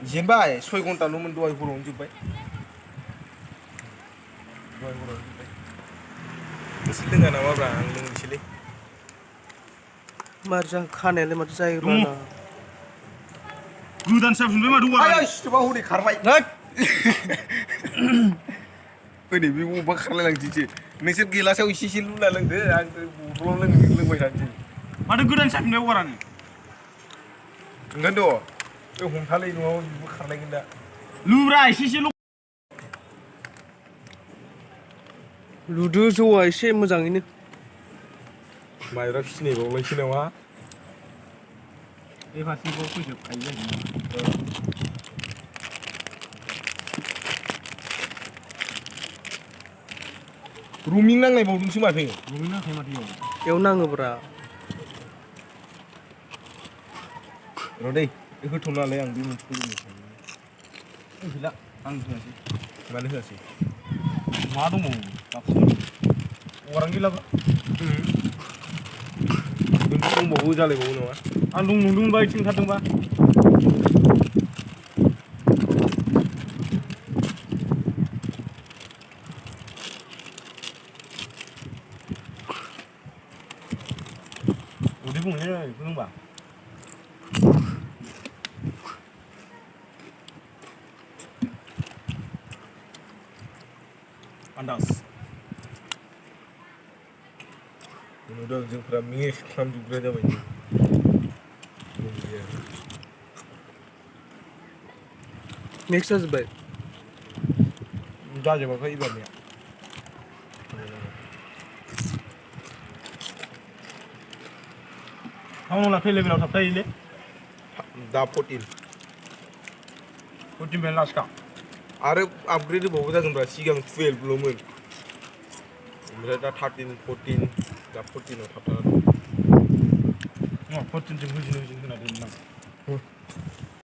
जेनबाय 6 घन्टाल'मोन दहाय हरावनो जोब्बाय नोंसोर लोङा नामाब्रा आं लोंनोसैलै मारजा खानायालाय माथो जायोब्रा गोदान साफिनबाय माथो वारा आय सिथोबा हनै खारबाय ओरै बे अबा खारलायलांसैसो नोंसोर गिलासाव एसे लुना लोंदो आं बथलाव लोंबाय थानोसै माथो गोदान साफिनबाय वारानो ओंखायनोथ' बे हमथालै न'आव बेबो खारलायगोन दा लुब्रा एसेल' लुदो जौआ एसे मोजाङैनो माइब्रा फिसिनायबावलायसै नामा बे फारसेखौ फोजोबखायो जाहैदों रुमिं नांलायबावदोंसो माथो रुमिं नांखायो माथो बेयाव नाङोब्रा र' दै होथ'नालाय आं बे मोनसेखौ गैला आं होआसै मानो होआसै मा दंबावो अरानो गैलाबा दंबावो जालायबावो नामा आं दं नंदोंबा इथिं ओंखारदोंबा उदै बुंलै बेखौ होनबा आन्दाज नुदों जोंफ्रा मिक्स खालामजोबग्रा जाबाय मिक्स जाजोब्बाय जाजोबाखै एबारनिया टाउनाव खै लेभेलाव थाबथायोलै दा 14 बेनिफ्राय लास्टखा आरो आपग्रेड होबावो जागोनब्रा सिगां 12ल'मोन ओमफ्राय दा 13 14 दा 14आव थाबथाना दं 14 जों होजिनो होना दोनदों आं